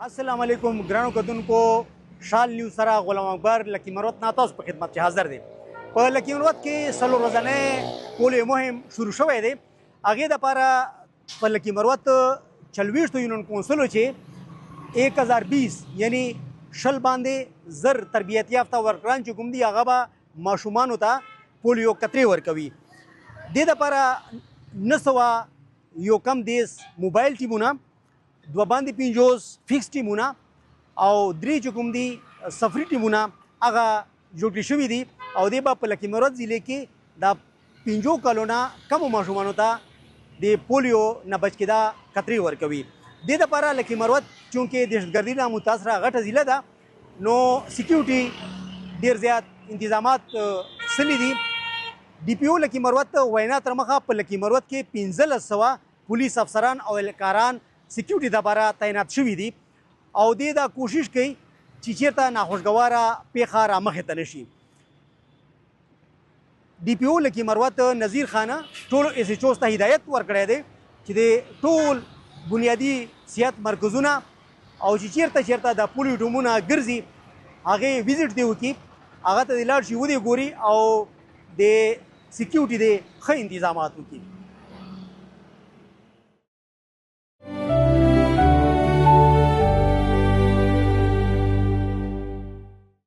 السلام علیکم ګرانو کتونکو، شال نیوز سره غلام اکبر لکی مروت نه تاسو په خدمت کې حاضر دی. په لکی مروت کې څلور ورځنی پولیو مهم شروع شوی دی. هغې دپاره په لکی مروت 40 یونین کونسلو چې 1020 یعنی 20 باندې زر تربیت یافته ورکران چې کوم دي، هغه به ماشومانو ته پولیو قطرې ورکوي. دې دپاره 900 یو کم 30 موبایل ټیمونه، 2 باندې 50 فکس ټیمونه او 3 چې کوم دي سفري ټیمونه هغه جوړ کړي شوي دي، او دی به په لکي مروت ضلع کې د 5 کلو نه کمو ماشومانو ته د پولیو نه بچ کېدا قطرې ورکوي. دې دپاره لکي مروت چونکې دهشتګردي نه متاثره غټه ضلع ده، نو سکیورټي ډېر زیات انتظامات سوي دي. ډي پي او لکي مروت وینا تر مخه په لکي مروت کې 1500 پولیس افسران او اهلکاران سکیورټي دپاره تعینات شوي دي، او دې دا کوشش کوي چې چیرته ناخوشګواره پیښه رامخې ته نه شي. ډي پي او لکي مروت نذیر خان ټولو ایس ایچ اوز ته هدایت ورکړی دی چې د ټول بنیادي صحت مرکزونه او چې چیرته چیرته د پولیو ټیمونه ګرځي، هغې ویزیټ دی وکړي، هغه ته دې لاړ شي، ودې ګوري او د سکیورټي دې ښه انتظامات وکړي.